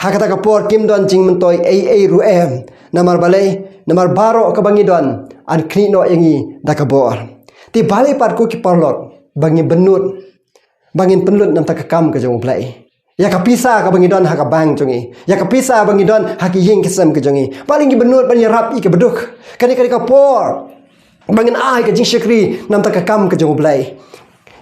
ha kata ka por kim don jingmyntoi ei ei ruh em. Namar balei? Namar baroh kaba ngi don yn knieh noh ïa ngi da ka bor. Te balei pat ko ki paralok ba ngi bynnud, ba ngin pynlut na bynta ka kam ka jong U Blei? Ïa ka pisa kaba ngi don ha ka bank jong ngi, ïa ka pisa ba ngi don ha ki ïing ki sem ki jong ngi, balei ngi bynnud ban ïarap ïa kiba duk? Kane ka dei ka por ba ngin ai ka jingshakri na bynta ka kam ka jong U Blei.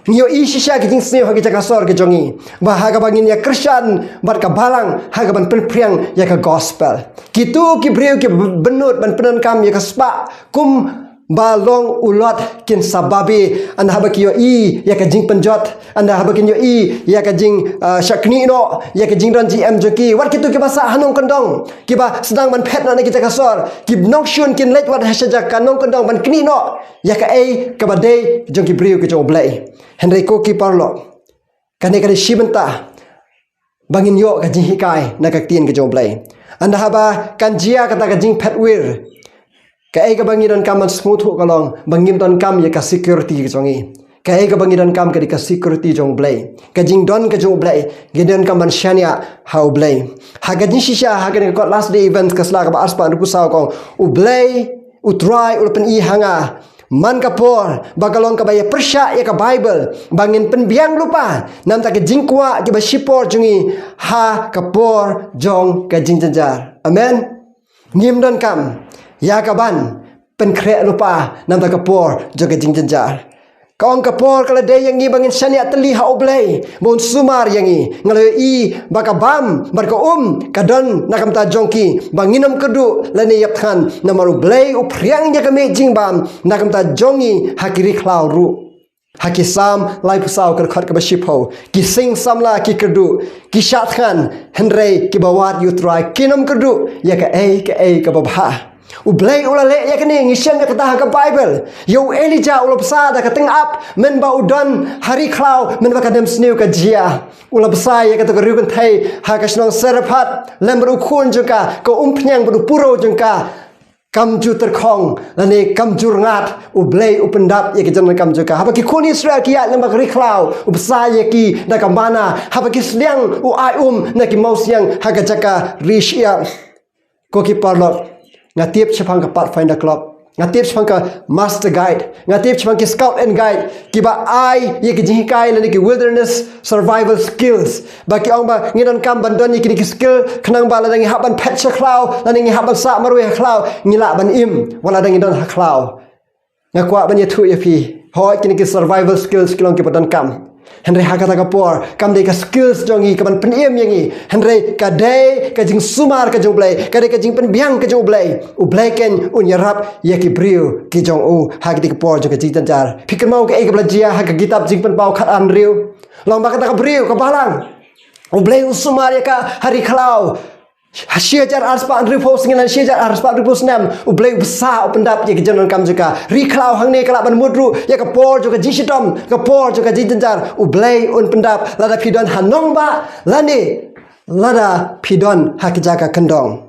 Ngi ïohi shisha ki jingsniew ha ki jaka sor ki jong ngi, ba ha kaba ngin ïa kyrshan bad ka balang ha kaban pynphriang ïa ka gospel. Kito ki briew ki bynnud ban pyndonkam ïa ka spah kum ba long u Lot kin sa babe, ynda haba ki ïohi ïa ka jingpynjot, ynda haba kin ïohi ïa ka jing, ah, shakri noh ïa ka jingdon jingem jong ki. Wat kito kiba sah ha nongkyndong, kiba sdang ban phet noh na ki jaka sor, ki nongshun kin leit wat ha sha jaka nongkyndong ban knieh noh ïa kaei kaba dei jong ki briew ki jong U Blei. Hynrei ko ki paralok, kane ka dei shi bynta ba ngin ïoh ka jinghikai na ka ktien ka jong U Blei. Ynda haba kan jia kata ka jingphet wir, kaei kaba ngi donkam ban sngewthuh ka long ba ngim donkam ïa ka security ka jong ngi. Kaei kaba ngi donkam ka dei ka security jong U Blei, ka jingdon ka jong U Blei. Ngi donkam ban shaniah ha U Blei. Ha ka jingshisha, ha kane ka kot Last Day Events ka sla kaba arspah hynriewphew saw ka ong, U Blei U Trai u la pyni ha nga man ka por ba ka long kaba ïa pyrshah ïa ka Baibl ba ngin pynbiang lypa na ka bynta ka jingkwah kiba shipor jong ngi ha ka por jong ka jingjynjar. Amen. Ngim donkam ïa kaban pynkhreh lypa na ka bynta ka por jong ka jingjynjar. Ka ong ka por ka la dei ïa ngi ba ngin shaniah tylli ha U Blei ba un sumar ïa ngi. Nga la ïohi ba ka bam bad ka um ka don na ka bynta jong ki ba ngin ym kyrduh lane ïap thngan, namar U Blei u phriang ïa ka miej jingbam na ka bynta jong ngi ha ki ri khlaw ruh. Ha ki Salm laiphew saw ka dkhot kaba shiphew, ki sing samla ki kyrduh, ki shah thngan, hynrei kiba wad ïa U Trai kin ym kyrduh ïa kaei kaei kaba bha. U Blei u la leh ïa kane, ngi shem ïa kata ha ka Baibl. Ïa u Elijah u la bsa da ka tyngab mynba u don ha ri khlaw, mynba ka demsniew ka jia. U la bsa ïa kata ka riewkynthei ha ka shnong Sarephath lem bad u khun jong ka, ka umphniang bad u puro jong ka. Kam ju tyrkhong lane kam ju rngat, U Blei u pyndap ïa ka jingdonkam jong ka. Haba ki khun Israel ki ïaid lyngba ka ri khlaw, u bsa ïa ki da ka manna. Haba ki sliang, u ai um na ki mawsiang ha ka jaka ri shyiap. Ko ki paralok, nga tip shaphang ka Pathfinder Club, nga tip shaphang ka Master Guide, nga tip shaphang ki Scout and Guide, kiba ai ïa ki jinghikai lane ki wilderness survival skills. Ba ki ong ba ngi donkam ban don ïa kine ki skill khnang ba lada ngi hap ban phet sha khlaw, lada ngi hap ban sah marwei ha khlaw, ngi lah ban im wat lada ngi don ha khlaw. Nga kwah ban ïathuh ïa phi, hooid, kine ki survival skills ki long kiba donkam. Hynrei ha kata ka por kam dei ka skills jong ngi kaban pynim ïa ngi, hynrei ka dei ka jingsumar ka jong U Blei, ka dei ka jingpynbiang ka jong U Blei. U Blei keiñ un ïarap ïa ki briew ki jong u ha kata ka por jong ka jingjynjar. Phi kynmaw kaei kaba la jia ha ka kitab Jingpynpaw khatar hynriew? Long ba kata ka briew ka balang, U Blei u sumar ïa ka ha ri khlaw. Ha shi hajar arspah hynriewphew snem, shi hajar arspah hynriewphew snem, U Blei u bsa, u pyndap ïa ka jingdonkam jong ka. Ri khlaw hangne ka lah ban mut ruh ïa ka por jong ka jingshitom, ka por jong ka jingjynjar. U Blei un pyndap lada phi don ha nongbah lane lada phi don ha ka jaka kyndong.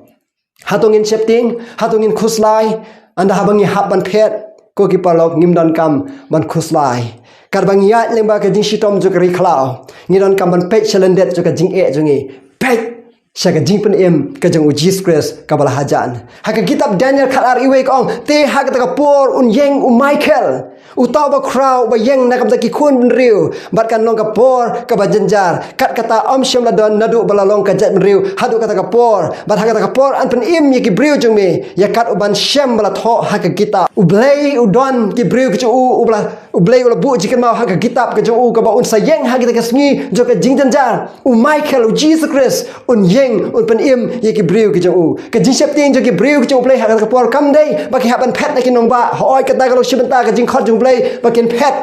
Hato ngin sheptieng, hato ngin khuslai ynda haba ngi hap ban phet? Ko ki paralok, ngim donkam ban khuslai. Katba ngi ïaid lyngba ka jingshitom jong ka ri khlaw, ngi donkam ban peit sha lyndet jong ka jingeh jong ngi. Peit sha ka jingpynim ka jong U Jisu Khrist kaba la hajan. Ha ka kitab Daniel khatar iwei ka ong, te ha kata ka por un ïeng u Michael, uta u bakhraw uba ïeng na ka bynta ki khun bynriew, bad kan long ka por kaba jynjar. Kat kata ym shym la don naduh ba la long ka jaitbynriew haduh kata ka por. Bad ha kata ka por yn pynim ïa ki briew jong me ïa kat uban shem ba la thoh ha ka kitab. U Blei u don ki briew ki jong u, u ba la, U Blei u la buh jingkynmaw ha ka kitab ka jong u kaba un sa ïeng ha kita ki sngi jong ka jingjynjar. U Michael, U Jisu Khrist, un ïeng, un pynim ïa ki briew ki jong u. Ka jingsheptieng jong ki briew ki jong U Blei ha kata ka por kam dei ba ki hap ban phet na ki nongbah. Hooid, kata ka long shi bynta ka jingkhot jong U Blei ba kin phet.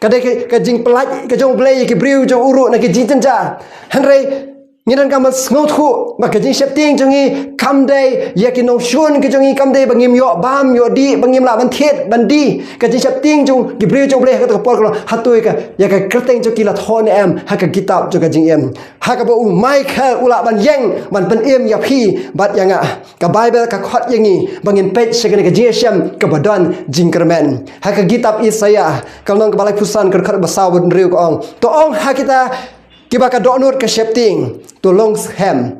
Ka dei ka, ka jingpyllait ka jong U Blei ïa ki briew jong u ruh na ki jingjynjar. Hynrei ngi donkam ban sngewthuh ba ka jingsheptieng jong ngi kam dei ïa ki nongshun ki jong ngi, kam dei ba ngim ïoh bam ïoh dih, ba ngim lah ban thied ban die. Ka jingsheptieng jong ki briew jong U Blei ha kata ka por ka long, hato ïa ka, ïa ka kyrteng jong ki la thoh ne em ha ka kitab jong ka jingim, ha kaba u Michael u lah ban ïeng ban pynim ïa phi bad ïa nga. Ka Baibl ka khot ïa ngi ba ngin peit sha kane ka jingïashem kaba don jingkyrmen. Ha ka kitab Isaïah ka lynnong kaba laiphew san, ka dkhot ba saw bad hynriew ka ong, to ong ha kita kiba ka dohnud ka sheptieng, to long skhem.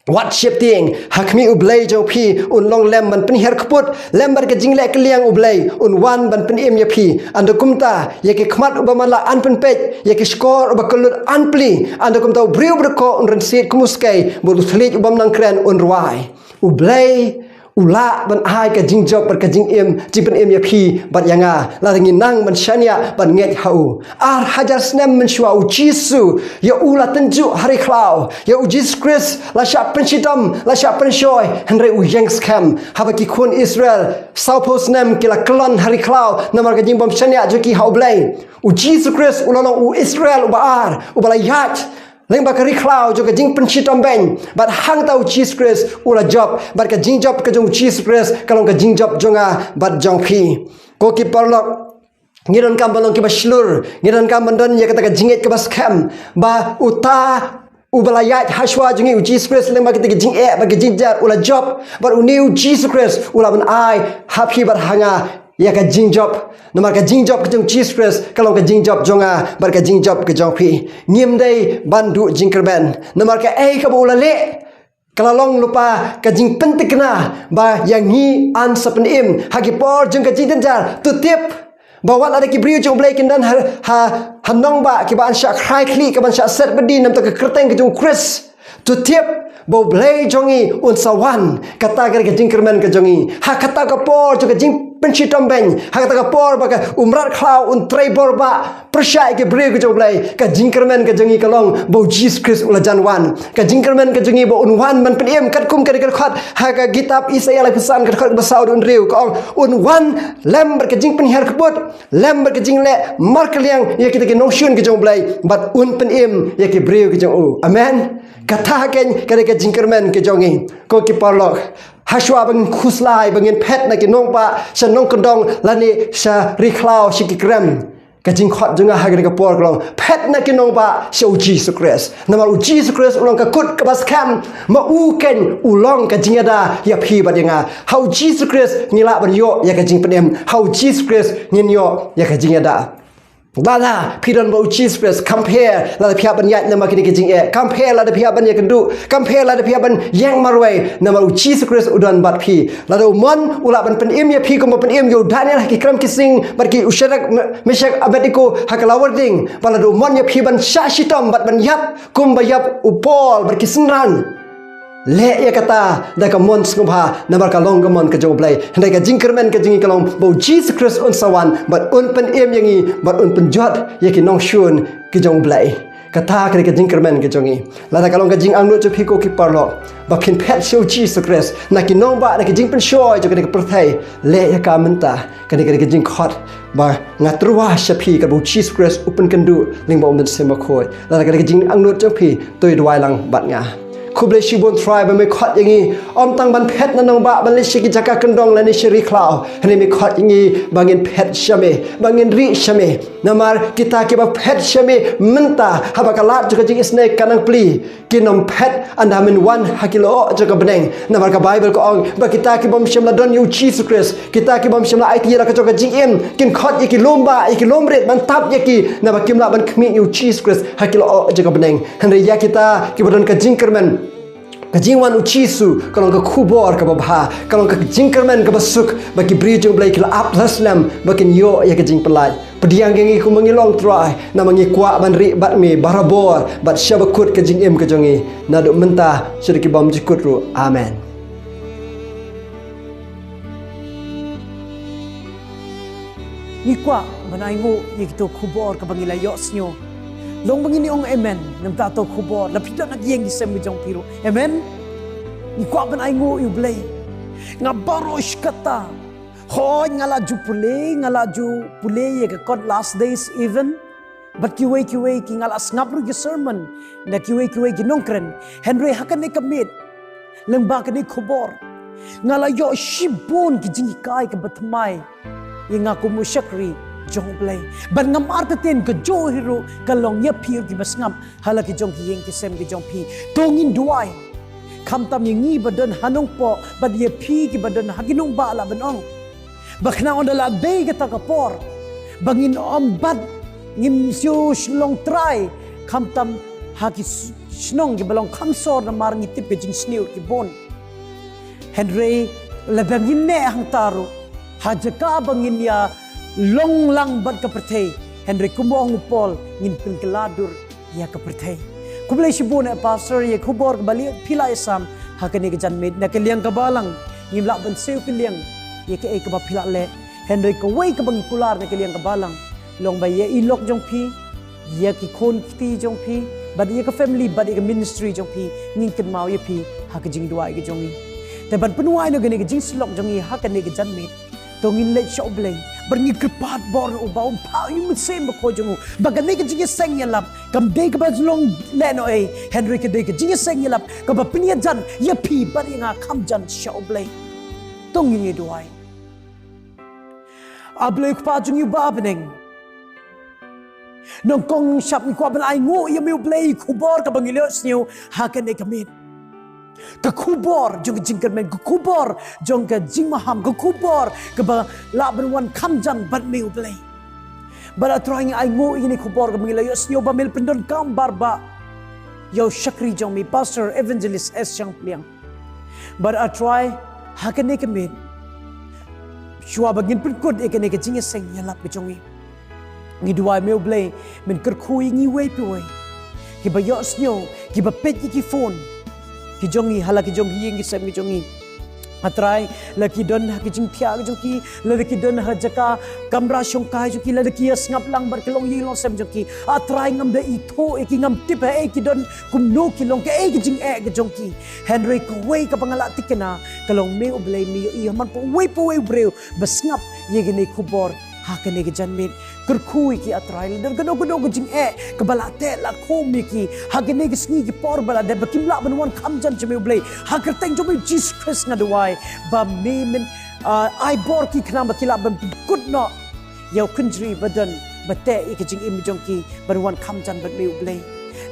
Wat sheptieng, ha khmih U Blei jong phi un long lem ban pynhiar kput lem bad ka jingleh kylliang U Blei, un wan ban pynim ïa phi. Ynda kumta ïa ki khmat uba man la yn pynpeit, ïa ki shkor uba kyllut yn plie. Ynda kumta u briew badkoh un rynsied kum u skei, bad u thylliej u bym nang kren un rwai. U Blei u lah ban ai ka jingjop bad ka jingim, jingpynim ïa phi bad ïa nga, lada ngi nang ban shaniah bad ngeit ha u. Ar hajar snem mynshuwa u Jisu, ïa u la tynjuh ha ri khlaw, ïa u Jisu Khrist la shah pynshitom, la shah pynshoi, hynrei u ïeng skhem. Haba ki khun Israel sawphew snem ki la kyllon ha ri khlaw namar ka jingbym shaniah jong ki ha u Blei, u Jisu Khrist u la long u Israel uba ar, uba la ïaid lyngba ka ri khlaw jong ka jingpynshitom beiñ. Bad hangta u Jisu Khrist u la jop, bad ka jingjop ka jong u Jisu Khrist ka long ka jingjop jong nga bad jong phi. Ko ki paralok, ngi donkam ban long kiba shlur, ngi donkam ban don ïa kata ka jingngeit kaba skhem ba uta uba la ïaid hashwa jong ngi, u Jisu Khrist, lyngba kata ka jingeh bad ka jingjar, u la jop, bad une u Jisu Khrist u lah ban ai ha phi bad ha nga ïa ka jingjop. Namar ka jingjop ka jong u Jisu Khrist ka long ka jingjop jong nga bad ka jingjop ka jong phi. Ngim dei ban duh jingkyrmen namar kaei kaba u la leh. Ka la long lypa ka jingpyntikna ba ïa ngi yn sa pynim ha ki por jong ka jingjynjar. To tip ba wat lada ki briew jong u Blei kin don ha, ha, ha nongbah kiba yn shah khrai khlieh, kiba yn shah set bad dien na bynta ka kyrteng ka jong u Khrist, to tip ba u Blei jong ngi un sa wan. Kata ka dei ka jingkyrmen ka jong ngi ha kata ka por jong ka jingpynshitom beiñ, ha kata ka por ba ka, u mrad khlaw un trei bor bah pyrshah ïa ki briew ki jong u Blei. Ka jingkyrmen ka jong ngi ka long ba u Jisu Khrist u la jan wan. Ka jingkyrmen ka jong ngi ba un wan ban pynim, katkum ka dei ka dkhot ha ka kitab Isaïah laiphew san, ka dkhot kaba saw, un riew, ka ong, un wan lem bad ka jingpynhiar kput, lem bad ka jingleh markylliang ïa kita ki nongshun ki jong u Blei, bad un pynim ïa ki briew ki jong u. Amen. Kata keiñ ka dei ka jingkyrmen ka jong ngi, ko ki paralok. Hashwa ba ngin khuslai, ba ngin phet na ki nongbah sha nongkyndong lane sha ri khlaw, sha ki krem, ka jingkhot jong nga ha kane ka por ka long, phet na ki nongbah sha u Jisu Khrist. Namar u Jisu Khrist u long ka kut kaba skhem. Ma u keiñ u long ka jingïada ïa phi bad ïa nga. Ha u Jisu Khrist ngi lah ban ïoh ïa ka jingpynim. Ha u Jisu Khrist ngin ïoh ïa ka jingïada. Lada phi don bad u Jisu Khrist, compare, lada phi hap ban ïaid namar kine ki jingeh, compare lada phi hap ban ïakynduh, compare lada phi hap ban ïeng marwei, namar u Jisu Khrist u don bad phi. Lada u mon, u lah ban pynim ïa phi kumba pynim ïa u Daniel ha ki krem ki sing, bad ki, u Shadrak, Me-, Meshak, Abednego ha ka lawarding. Bad lada u mon ïa phi ban shah shitom bad ban ïap kumba ïap u Paul bad ki synran, leh ïa kata da ka mon sngewbha, namar ka long ka mon ka jong u Blei. Hynrei ka jingkyrmen ka jong ngi ka long ba u Jisu Khrist un sa wan bad un pynim ïa ngi bad un pynjot ïa ki nongshun ki jong u Blei. Kata ka dei ka jingkyrmen ka jong ngi. Lada ka long ka jingangnud jong phi, ko ki paralok, ba phin phet sha u Jisu Khrist na ki nongbah, na ki jingpynshoi jong kane ka pyrthei, leh ïa ka mynta. Kane ka dei ka jingkhot ba nga tyrwa sha phi, kaba u Jisu Khrist u pynkynduh lyngba u Mynsiem Bakhuid. Lada ka dei ka jingangnud jong phi, to ïa duwai lang bad nga. Khublei shibun Trai ba me khot ïa ngi, ym tang ban phet na nongbah, ban leit sha ki jaka kyndong lane sha ri khlaw. Hynrei me khot ïa ngi ba ngin phet sha me, ba ngin rieh sha me. Namar kita kiba phet sha me mynta, haba ka lad jong ka jingisynei ka nang plie, kin ym phet ynda men wan ha ki lyoh jong ka bneng. Namar ka Baibl ka ong ba kita kibym shym la don ïa u Jisu Khrist, kita kibym shym la aiti ïa la ka jong ka jingim, kin khot ïa ki lombah, ïa ki lomrit ban tap ïa ki, naba kim lah ban khmih ïa u Jisu Khrist ha ki lyoh jong ka bneng. Hynrei ïa kita kiba don ka jingkyrmen, ka jingwan u Jisu ka long ka khubor kaba bha, ka long ka jingkyrmen kaba suk, ba ki briew jong u Blei ki la ap la slem ba kin ïoh ïa ka jingpyllait. Pdiang ïa ngi kumba ngi long Trai, namar ngi kwah ban rieh bad me barabor bad sha ba kut ka jingim ka jong ngi, naduh mynta shaduh ki bymjukut ruh. Amen. Ngi kwah ban ainguh ïa kito khubor kaba ngi la ïohsngew. Long ba ngin ong amen na kata khubor, la phi don ha ki ïing ki sem ki jong phi ruh. Amen. Ngi kwah ban ainguh ïa u Blei. Nga baroh shi katta, hooid, nga la ju pule, nga la ju pule ïa ka kot Last Days Event. Bad kiwei kiwei ki, nga la sngap ruh ki sermon na kiwei kiwei ki nongkren. Hynrei ha kane ka miet, lyngba kane ka khubor, nga la ïoh shibun ki jinghikai kaba thymmai ïa nga kum u shakri jong u Blei. Bad ngam artatien, kajuh hi ruh ka long ïa phi ruh kiba sngap ha la ki jong ki ïing ki sem ki jong phi. To ngin duwai, khamtam ïa ngi ba don ha Nongpoh bad ïa phi kiba don ha ki nongbah, lah ban ong, ba khnang ynda la dei kata ka por ba ngin ym bat, ngim siew shlong trai, khamtam ha ki s-, shnong kiba long kham sor, namar ngi tip ka jingsniew ki bun. Hynrei lada ngin neh hangta ruh, ha jaka ba ngin ïa long lang bad ka pyrthei, hynrei kumba ong u Paul, ngin pynkylla dur ïa ka pyrthei. Khublei shibun eh Pastor ïa ka khubor kaba phi la ïasam ha kane ka janmiet. Na ka liang ka balang, Ngim lah ban siew kylliang ïa kaei kaba phi la leh. Hynrei kawei kaba ngi kular na ka liang ka balang, long ba ïa i lok jong phi, ïa ki khun kti jong phi, bad ïa ka family, bad ïa ka ministry jong phi, ngin kynmaw ïa phi ha ka jingduwai ka jong ngi. Te ban pynwai noh kane ka jingsyllok jong ngi ha kane ka janmiet, to ngin leit sha U Blei, bad ngi kyrpad bor na u ba un phah ïa u Mynsiem Bakhuid jong u, ba kane ka jingïaseng ïalap kam dei kaba long lehnohei, hynrei ka dei ka jingïaseng ïalap kaba pynïajan ïa phi bad ïa nga kham jan sha U Blei. To ngin ïa duwai. A Blei Kpa jong ngi uba ha bneng, nyngkong nyngshap ngi kwah ban ainguh ïa me U Blei, khubor kaba ngi la ïohsngew ha kane ka miet. Ka khubor jong ka jingkyrmen, ka khubor jong ka jingmaham, ka khubor kaba lah ban wan kham jan bad me U Blei. Bad A Trai, ngi ainguh ïa kane ka khubor kaba ngi la ïohsngew ba me la pyndonkam bha bha ïa u shakri jong me, Pastor Evangelist S Shangpliang. Bad A Trai, ha kane ka miet, shuwa ba ngin pynkut ïa kane ka jingïaseng ïalap ka jong ngi, ngi duwai me U Blei men kyrkhu ïa ngi uwei pa uwei, kiba ïohsngew, kiba peit ïa ki phone ki jong ngi, ha la ki jong ki ïing ki sem ki jong ngi. A Trai, la ki don ha ki jingthiah ki jong ki, la ki don ha jaka kamra shongkai jong ki, la ki ïa sngap lang bad ki longïing longsem jong ki. A Trai, ngam da ithuh ïa ki, ngam tip haei ki don, kumno ki long, kaei ka jingeh ka jong ki. Hynrei kawei kaba nga la thikna ka long me U Blei me ïohi ha man pa uwei pa uwei u briew ba sngap ïa kane ka khubor ha kane ka janmiet. Kyrkhu ïa ki A Trai, lada don kano kano ka jingeh kaba la teh la khum ïa ki ha kane ka sngi ki por ba la dep ba kim lah ban wan kham jan sha me U Blei, ha ka kyrteng jong me U Jisu Khrist nga duwai ba me men, ah, ai bor ki khnang ba ki lah ban pynkut noh ïa u kynjri ba don ba teh ïa ka jingim jong ki ban wan kham jan bad me U Blei.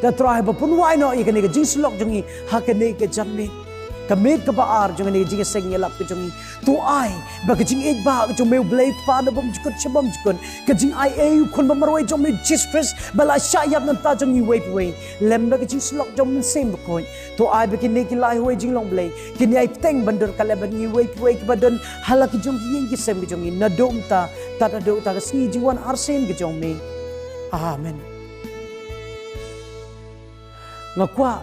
Da Trai, ba pynwai noh ïa kane ka jingsyllok jong ngi ha kane ka janmiet, ka miet kaba ar jong kane ka jingïaseng ïalap ka jong ngi. To ai ba ka jingïeit ba ka jong me U Blei Kpa na bymjukut sha bymjukut, ka jingai ei u Khun ba marwei jong me U Jisu Khrist ba la shah ïap na ka bynta jong ngi uwei pa uwei, lem bad ka jingsyllok jong u Mynsiem Bakhuid, to ai ba kine ki lai uwei jinglong Blei kin ïai bteng ban don ryngkat lem bad ngi uwei pa uwei kiba don ha la ki jong ki ïing ki sem ki jong ngi, naduh mynta tad haduh kata ka sngi jingwan arsien ka jong me. Amen. Nga kwah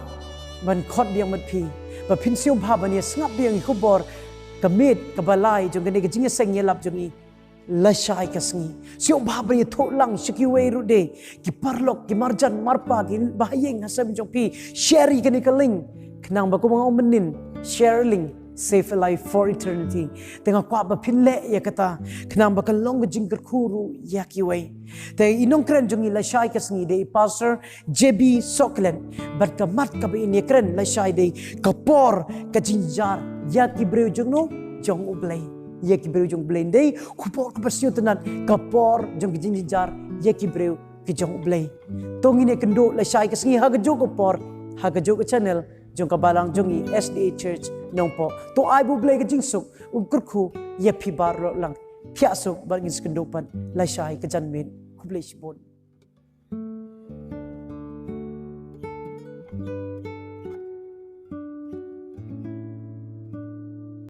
ban khot biang bad phi ba phin sngewbha ban ïa sngap biang ïa ka khubor ka miet kaba lai jong kane ka jingïaseng ïalap jong ngi lashai ka sngi. Sngewbha ban ïathuh lang sha kiwei ruh de, ki paralok, ki marjan marpa, ki bahaïing hasem jong phi, share ïa kane ka link, khnang ba kumba nga ong mynnin, share link, save a life for eternity. Te nga kwah ba phin leh ïa kata khnang ba kan long ka jingkyrkhu ruh ïa kiwei. Te i nongkren jong ngi lashai ka sngi dei i Pastor J B Soklen, bad ka mat kaba in ïakren lashai dei ka por ka jingjynjar ïa ki briew jong no, jong U Blei. Ïa ki briew jong U Blei, dei ka por kaba sngewtynnat, ka por jong ka jingjynjar ïa ki briew ki jong U Blei. To ngin ïakynduh lashai ka sngi ha kajuh ka por, ha kajuh ka channel jong ka balang jong ngi S D A Church Nongpoh. To ai ba U Blei ka jingsuk un kyrkhu ïa phi baroh lang. Phi ïa suk bad ngin sa ïakynduh pat lashai ka janmiet. Khublei shibun.